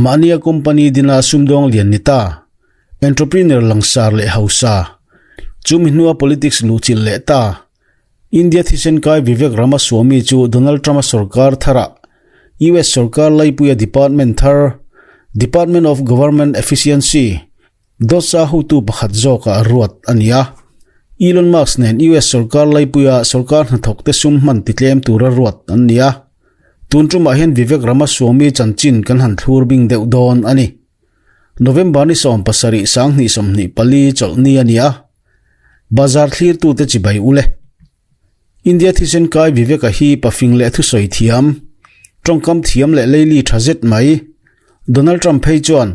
Mahnia company dina sumdawng lian ni ta, entrepreneur langsar leh hausa, chumi hnua politics luhchilh leh ta, India thisen kai Vivek Ramaswamy chu Donald Trump-a sorkar tharah US sorkar laipuia department thar, Department of Government Efficiency, dawtsa hotu pakhat zawkah ruat a ni a. Elon Musk nen US sorkar laipuia sorkar hnathawkte sum hman titlem tura ruat an ni a. Tun tumah hian Vivek Ramaswamy chanchin kan han thlur bing deuh dawn a ni. November ni 17 2024 chawlhni a ni a, bazar thlirtute chibai u le. India thisen kai Vivek-a hi pafing leh thusawi thiam, tawngkam thiam leh leili tha zet mai. Donald Trump phei chuan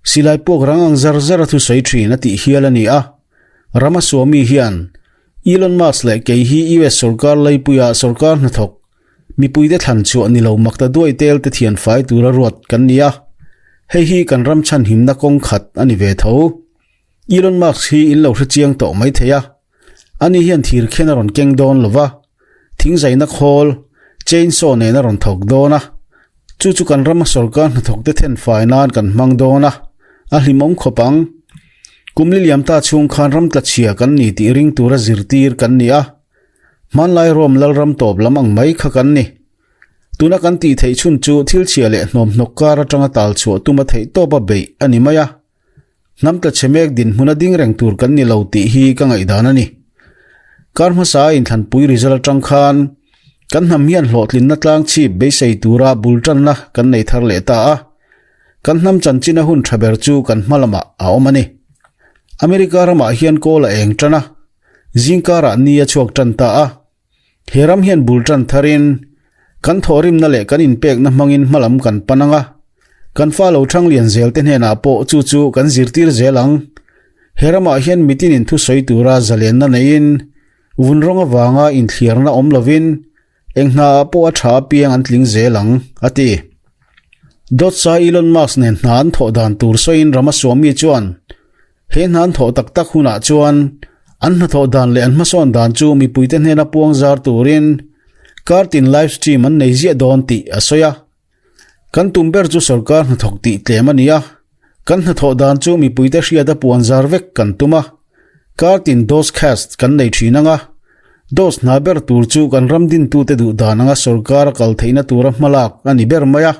silai puak rang ang zar zar a thusawi thin a tih hial a ni a. Ramaswamy hian Elon Musk leh kei hi US sorkar laipuia sorkar hnathawk Mipuite thlan chhuah ni lo makta duai tel te thian fai tura ruat kan ni a, hei hi kan ram chhanhimna kawng khat a ni ve tho. Elon Musk hi in lo hre chiang tawh mai thei a, ani hian thir khen a rawn keng dawn lo va, thingzaina khawl, chainsaw nen a rawn thawk dawn a, chu chu kan rama sorkar hnathawkte then fai nan kan hmang dawn a, a hlimawm khawp ang. Kum li liam ta chhung khan ram tlachhia kan ni tih ring tura zirtir kan ni a, Hmanlai Rome lalram tawp lam ang mai kha kan ni. Tuna kan tih theih chhun chu thil chhia leh hnawmhnawk kar atanga tal chhuah tuma theih tawpa beih a ni mai a. Hnam tla chhe mek dinhmuna ding reng tur kan ni lo tih hi ka ngaihdan a ni. Kar hmasa a inthlanpui result atang khan kan hnam hian hlawhtlinna tlang chhip beisei tura bul tanna kan nei thar leh ta a. Kan hnam chanchina hun tha ber chu kan hma lamah a awm a ni. America ramah hian kawl a eng tan a. Zingkarah ni a chhuak tan ta a, he ram hian bul tan tharin kan thawhrimna leh kan inpekna hmangin hmalam kan pan ang a, kan fa lo thang lian zel te hnenah pawh chu chu kan zirtir zel ang. He ramah hian mitinin thusawi tura zalenna neiin vun rawng avanga inthliarna awm lovin eng hnaah pawh a tha apiang an tling zel ang, a ti. Dawtsa Elon Musk nen hna an thawh dan tur sawiin Ramaswamy chuan, He hna an thawh tak tak hunah chuan an hnathawh dan leh an hmasawn dan chu mipuite hnena puang zar turin kartin live stream an nei ziah dawn tih a sawi a. Kan tum ber chu sorkar hnathawk tih tlem a ni a, kan hnathawh dan chu mipuite hriata puan zar vek kan tum a. Kartin doscast kan nei thin ang a, dos hna ber tur chu kan ram dintute duh dan anga sorkar a kal theihna tura hmalak a ni ber mai a.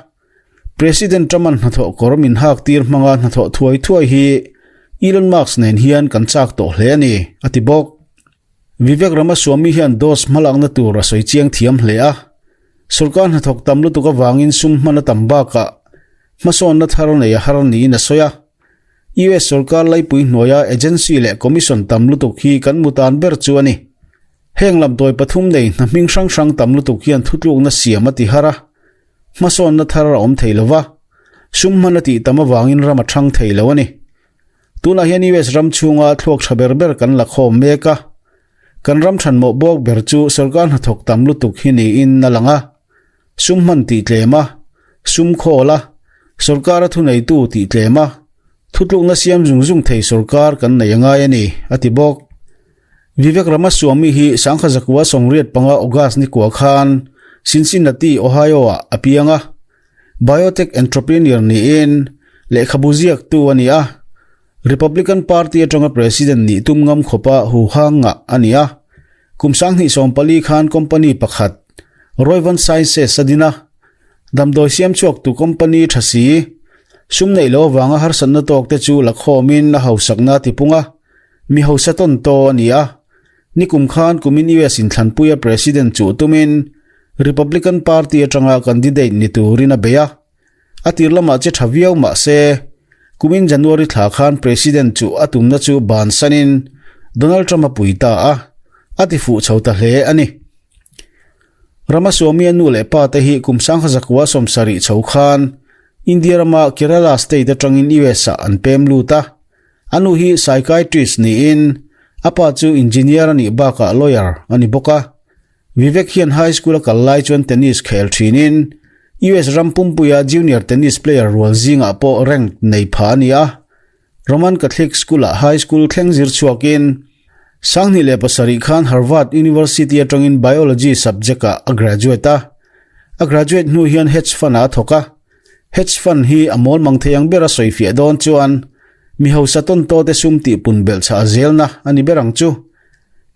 President Trump-a'n hnathawh kawr min hak tir hmanga hnathawh thuai thuai hi Elon Musk nen hian kan chak tawh hle a ni, a ti bawk. Vivek Ramaswamy hian dose hmalakna tur a sawi chiang thiam hle a, sorkar hnathawk tam lutuk avangin sum hman a tam bakah hmasawnna thar nei a har niin a sawi a. US sorkar laipui hnuaia agency leh commission tam lutuk hi kan mutan ber chu a ni. Heng lamtawi pathum nei hna hming hrang hrang tam lutuk hian thutlukna siam a ti har a. Hmasawnna thar a awm thei lo va, sum hman a tih tam avangin ram a thang thei lo a ni. Tunah hian US ram chhunga thluak tha ber ber kan la khawm mek a, kan ram thanmawh bawk ber chu sorkar hnathawk tam lutuk hi niin a lang a. Sum hman tih tlem a, sum khawl a, sorkara thuneitu tih tlem a, thutlukna siam zung zung thei sorkar kan nei a ngai a ni, a ti bawk. Vivek Ramaswamy hi Sangha Zakua 85 August ni kua khan Cincinnati, Ohio-ah a piang a. Biotech entrepreneur niin lehkhabu ziaktu a ni a. Republican Party atanga President nih tum ngam khawpa huhang ngah a ni a. Kum 2014 khan company pakhat, Roivant Sciences a din a. Damdawi siam chhuaktu company tha si, sum neih loh avanga harsatna tawkte chu la khawmin a hausakna a tipung a. Mi hausa tawn taw a ni a, nikum khan kumin US inthlanpuia President chuh tumin Republican Party atanga candidate ni turin a bei a. A tir lamah che tha viau mah se, kumin January thla khan President chuh a tumna chu bansanin Donald Trump a pui ta a, a ti fuh chho ta hle a ni. Ramaswamy-a nu leh pa te hi kum 1970 chho khan India rama Kerala state atangin US-ah an pem lut a. A nu hi psychiatrist niin a pa chu engineer a nih bakah lawyer a ni bawk a. Vivek hian high school a kal lai chuan tennis khel thinin US ram pumpuia junior tennis player rual zingah pawh rank nei pha a ni a. Roman Catholic School-ah high school thleng zir chhuakin 2007 khan Harvard University atangin biology subject-ah a graduate a. A graduate hnu hian hedge fund-ah a thawk a. Hedge fund hi a mawl mang thei ang bera sawifiah dawn chuan mi hausa tawntaw te sum tihpun belhchhah zelna a ni ber ang chu.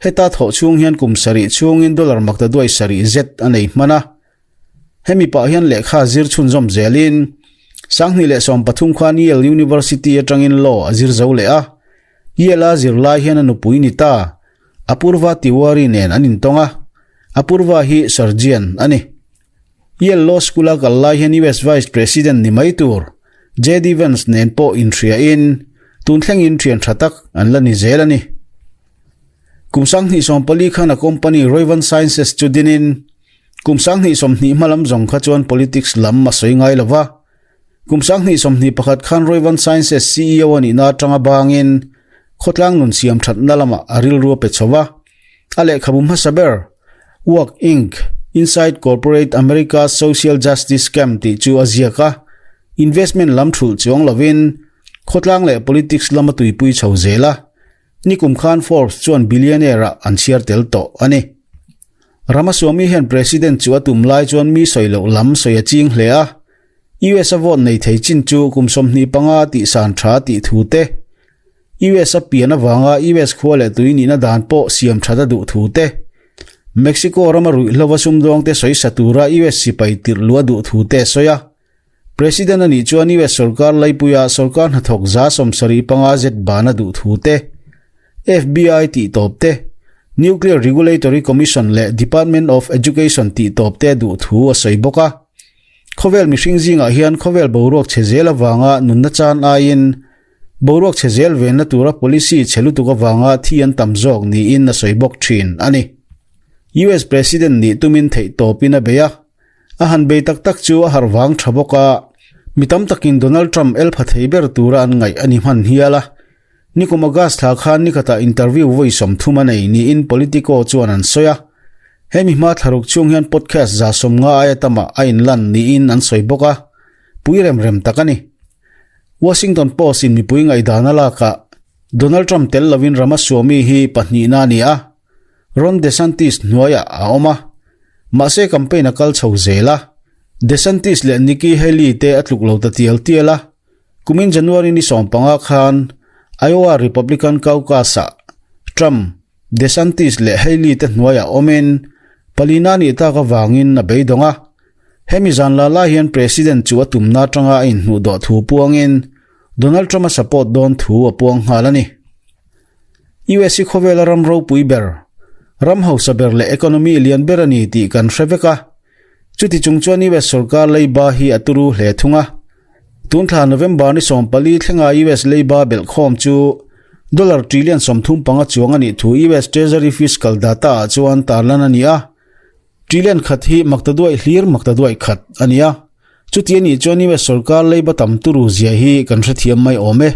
Heta thawh chhung hian kum sarih chhungin dollar makta duai sarih zet a nei hman a. Hemi pah hian lehkha zir chhunzawm zelin 2013 khan Yale University atangin law a zir zo leh a. Yale-a zirlai hian a nupui ni ta, Apurva Tiwari nen an intawng a. Apurva hi surgeon a ni. Yale Law School-a kal lai hian US Vice President ni mai tur JD Vance nen pawh inhriain tun thlengin thian tha tak an la ni zel a ni. Kum 2014 khan a company Roivant Sciences chu dinin kum 2020 hma lam zawng kha chuan politics lam a sawi ngai lo va. Kum 2021 khan Roivant Sciences CEO a nihna atanga bangin khawtlang nun siam thatna lamah a rilru a pe chho va. A lehkhabu hmasa ber, Work Inc. Inside Corporate America's Social Justice Scam tih chu a ziak a, investment lam thulh chuang lovin khawtlang leh politics lama tuipui chho zel a, nikum khan Forbes chuan billionaire-ah an chhiar tel tawh a ni. Ramaswamy hian president chu a tum lai chuan mi sawi loh lam sawi a ching hle a, US a vote nei thei chin chu kum 25 tihsan tha tih thu te, US a pian avanga US khua leh tui nihna dan pawh siam that a duh thu te, Mexico rama ruihhlo a sumdawng te sawi sa tura US sipai tirh luh a duh thu te a sawi a. President a nih chuan US sorkar laipuia sorkar hnathawk 75% zet ban a duh thu te, FBI tih tawp te, Nuclear Regulatory Commission leh Department of Education tih tawp te a duh thu a sawi bawk a. Khawvel mihring zingah hian khawvel boruak chhe zel avanga nunna chan aiin Boruak chhe zel venna tura policy chhe lutuk avanga thi an tam zawk niin a sawi bawk thin a ni. US President nih tumin theih tawpin a bei a, a han bei tak tak chu a harh vang tha bawk a, mi tam takin Donald Trump el pha thei ber tura an ngaih a ni hman hial a. Nikum August thla khan nikhatah interview vawi 30 a nei niin Politico chuan an sawi a. Hemi hma thlaruk chhung hian podcast 150 aia tamah a inlan niin an sawi bawk a, pui rem rem tak a ni. Washington Post in mipui ngaihdan a lakah Donald Trump tel lovin Ramaswamy hi pahnihna a ni a, Ron DeSantis hnuaiah a awm a. Mahse campaign a kal chho zel a, DeSantis leh Nikki Haley te a tluk lo ta tial tial a. Kumin January ni 15 khan Iowa Republican Caucus-ah Trump, DeSantis leh Haley te hnuaiah awmin palina nih tak avangin a beidawng a. Hemi zan la lai hian President chu a tumna atanga a inhnuh dawh thu puangin Donald Trump a support dawn thu a puang nghal a ni. US hi khawvela ram ropui ber, ram hausa ber leh economy lian ber a ni tih kan hre vek a. Chuti chung chuan US sorkar leiba hi a turu hle thung a. Tun thla November ni 14 thlenga US leiba belhkhawm chu dollar trillion 35 chuang a nih thu US Treasury fiscal data ah chuan tarlan a ni a. Trillion khat hi makta duai hlir makta duai khat a ni a. Chuti a nih chuan US sorkar leiba tam turu zia hi kan hrethiam mai awm e.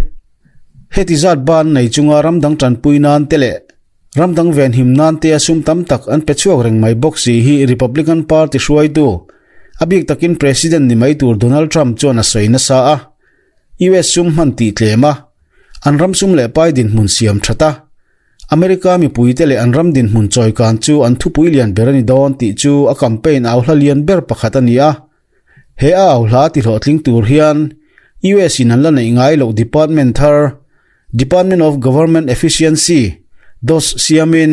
Heti zat ban nei chunga ram dang tanpui nan te leh ram dang venhim nan te a sum tam tak an pe chhuak reng mai bawk si hi Republican Party hruaitu, a bik takin President ni mai tur Donald Trump chuan a sawi nasa a. US sum hman tih tlem a, an ram sum leh pai dinhmun siam that a. America mipuite leh an ram dinhmun chawikan chu an thupui lian ber a ni dawn tih chu a campaign au hla lian ber pakhat a ni a. He a au hla ti hlawhtling tur hian US in an la neih ngai loh department thar, Department of Government Efficiency, DOGE siamin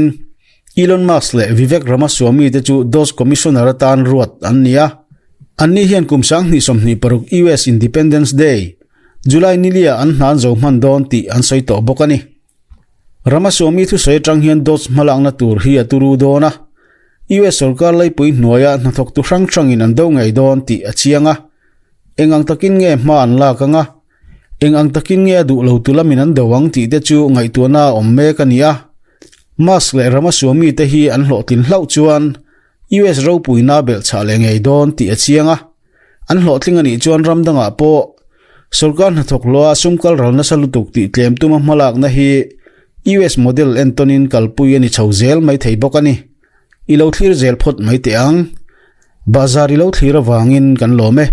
Elon Musk leh Vivek Ramaswamy te chu DOGE Commissioner atan ruat an ni a. Anni hian kum 2026 US Independence Day, July nilia an hna an zo hman dawn tih an sawi tawh bawk a ni. Ramaswamy thusawi atang hian DOGE hmalakna tur hi a turu dawn a, US sorkar laipui hnuaia hnathawktu hrang hrangin an do ngei dawn tih a chiang a. Eng ang takin nge hma an lak anga? Eng ang takin nge a duh lo tu lamin an do ang tih te chu ngaihtuahna a awm mek a ni a. Musk leh Ramaswamy te hi an hlawhtlin hlauh chuan US ropuina belhchhah leh ngei dawn tih a chiang a. An hlawhtling a nih chuan ram dangah pawh sorkar hnathawk hlawha sum kal ral nasa lutuk tih tlem tuma hmalakna hi US model entawnin kalpui a ni chho zel mai thei bawk a ni. I lo thlir zel phawt mai teh ang. Bazar i lo thlir avangin kan lawm e.